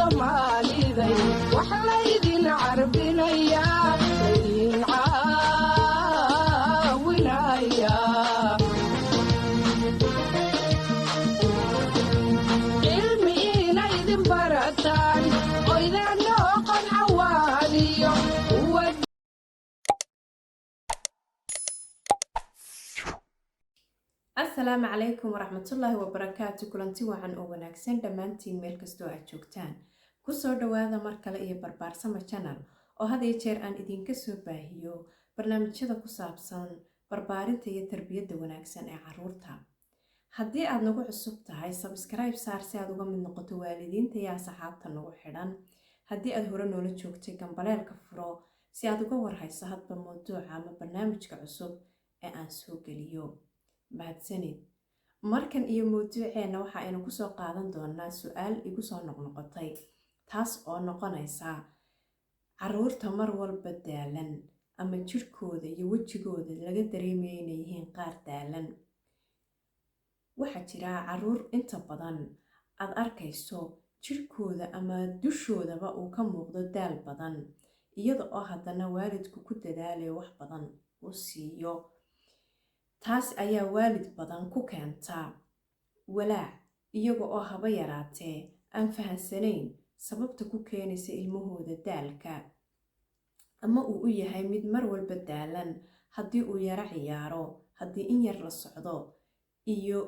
Soomaaliday, wax laydin carbinayaa, laydin caawinayaa. Cilmi inaydin barataan oydan noqon cawaaniyo kuwa. Asalaamu calaykum waraxmatullaahi wabarakaatu. Kulanti wacan oo wanaagsan dhammaantiin meel kastoo aad joogtaan. Kusoo dhawaada mar kale iyo Barbaarsama Channel, oo had iyo jeer aan idinka soo baahiyo barnaamijyada ku saabsan barbaarinta iyo tarbiyadda wanaagsan ee caruurta. Haddii aad nagu cusub tahay, subscribe saar si aad uga mid noqoto waalidiinta iyo asxaabta nagu xidhan. Haddii aad hore noola joogtay, gambaleelka furo si aad uga warhayso hadba mawduuca ama barnaamijka cusub ee aan soo geliyo. Mahadsanid. Markan iyo mawduuceenna waxa aynu kusoo qaadan doonaa su-aal igu soo noqnoqotay, taas oo noqonaysa caruurta mar walba daalan ama jirkooda iyo wejigooda laga dareemaya inay yihiin qaar daalan. Waxaa jira caruur inta badan aad arkayso jirkooda ama dushoodaba uu ka muuqdo daal badan, iyada oo haddana waalidku ku dadaalayo wax badan uu siiyo. Taas ayaa waalid badan ku keenta walaac, iyaga oo haba yaraatee aan fahansanayn sababta ku keenaysa ilmahooda daalka, ama uu u yahay mid mar walba daalan haddii uu yaro ciyaaro, haddii in yar la socdo, iyo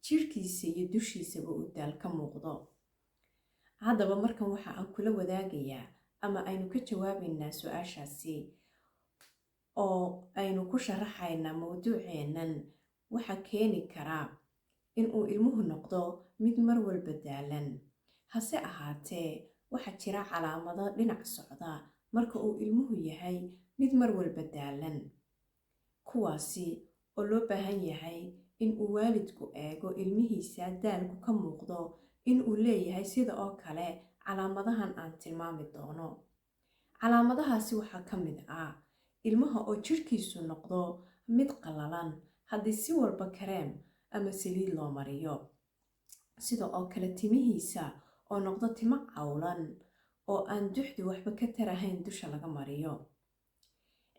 jirkiisa iyo dushiisaba uu daal ka muuqdo. Haddaba markan waxa aan kula wadaagayaa ama aynu ka jawaabaynaa su-aashaasi oo aynu ku sharaxaynaa mawduuceennan waxa keeni karaa inuu ilmuhu noqdo mid mar walba daalan. Hase ahaatee, waxaa jira calaamado dhinac socda marka uu ilmuhu yahay mid mar walba daalan, kuwaasi oo loo baahan yahay in uu waalidku eego ilmihiisa daalku ka muuqdo in uu leeyahay sida oo kale calaamadahan aan tilmaami doono. Calaamadahaasi waxaa ka mid ah ilmaha oo jirkiisu noqdo mid qallalan haddii si walba kareem ama saliid loo mariyo, sida oo kale timihiisa oo noqdo timo cawlan oo aan duxdu waxba ka tarahayn dusha laga mariyo.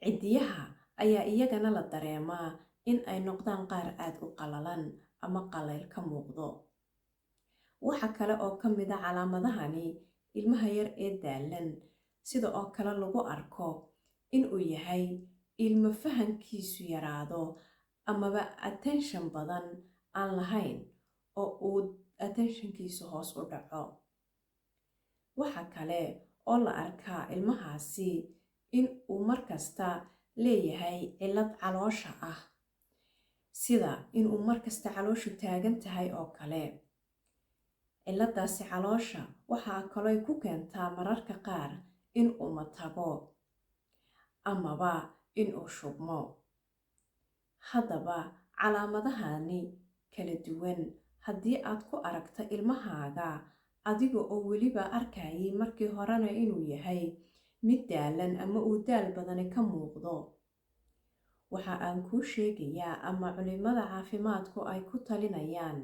Cidiyaha ayaa iyagana la dareemaa in ay noqdaan qaar aada u qallalan ama qallayl ka muuqdo. Waxa kale oo ka mid a calaamadahani ilmaha yar ee daalan sida oo kale lagu arko inuu yahay ilmo fahankiisu yaraado amaba attention badan aan lahayn oo uu attentionkiisu hoos u dhaco. Waxa kale oo la arkaa ilmahaasi in uu markasta leeyahay cillad caloosha ah, sida inuu markasta calooshu taagan tahay oo kale. Ciladaasi caloosha waxaa kalooy ku keentaa mararka qaar in uu matago amaba inuu shubmo. Haddaba calaamadahani kala duwan haddii aad ku aragto ilmahaaga, adiga oo weliba arkayay markii horena inuu yahay mid daalan ama uu daal badani ka muuqdo, waxa aan kuu sheegayaa ama culimada caafimaadku ay ku talinayaan,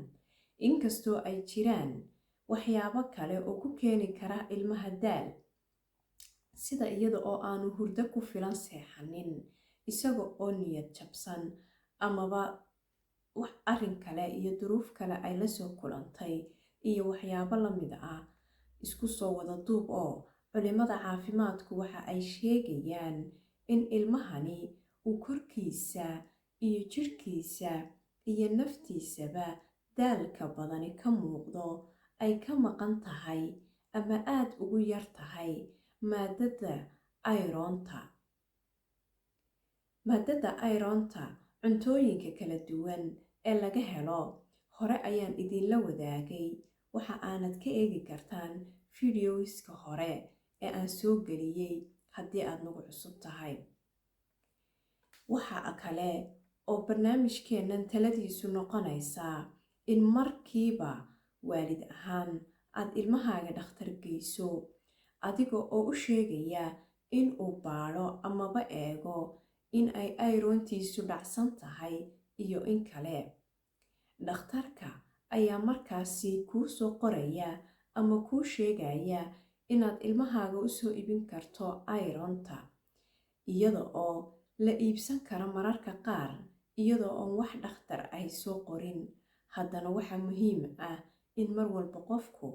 inkastoo ay jiraan waxyaabo kale oo ku keeni kara ilmaha daal, sida iyada oo aanu hurdo ku filan seexanin, isaga oo niyad jabsan, amaba wax arrin kale iyo duruuf kale ay lasoo kulantay iyo waxyaabo la mid ah. Isku soo wada duub oo culimada caafimaadku waxa ay sheegayaan in ilmahani uu korkiisa iyo jirhkiisa iyo naftiisaba daalka badani ka muuqdo ay ka maqan tahay ama aada ugu yar tahay maadada ironta. Maadada ironta cuntooyinka kala duwan ee laga helo hore ayaan idinla wadaagay, waxa aanad ka eegi kartaan videoska hore ee aan soo geliyey haddii aad nagu cusub tahay. Waxa kale oo barnaamijkeennan taladiisu noqonaysaa in markiiba waalid ahaan aad ilmahaaga dhakhtar geyso, adiga oo u sheegaya in uu baadho amaba eego in ay irontiisu dhacsan tahay iyo in kale. Dhakhtarka ayaa markaasi kuu soo qoraya ama kuu sheegaya inaad ilmahaaga usoo ibin karto ironta, iyada oo la iibsan karo mararka qaar iyadoo oon wax dhakhtar ay soo qorin. Haddana waxaa muhiim ah in mar walba qofku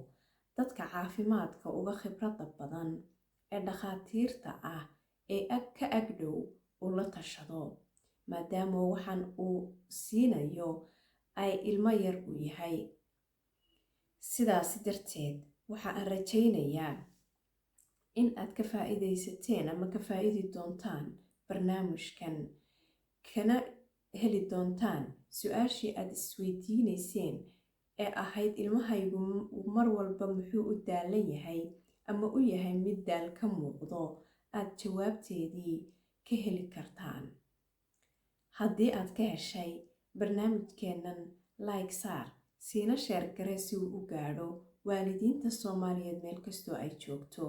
dadka caafimaadka uga khibradda badan ee dhakhaatiirta ah ee ka agdhow uu la tashado, maadaama waxaan uu siinayo ay ilmo yar uu yahay. Sidaas darteed waxa aan rajaynayaa in aad ka faa-iideysateen ama ka faa-iidi doontaan barnaamijkan, kana heli doontaan su-aashii aada isweydiineyseen ee ahayd: ilmahaygu mar walba muxuu u daalan yahay ama u yahay mid daal ka muuqdo? Aada jawaabteedii ka heli kartaan. Haddii aad ka heshay barnaamijkeennan, like saar, siina share garee si uu u gaadho waalidiinta Soomaaliyeed meel kastoo ay joogto.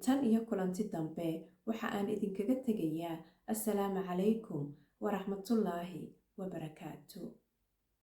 Tan iyo kulanti dambe, waxa aan idinkaga tegayaa assalaamu calaykum waraxmatullaahi wabarakaatu.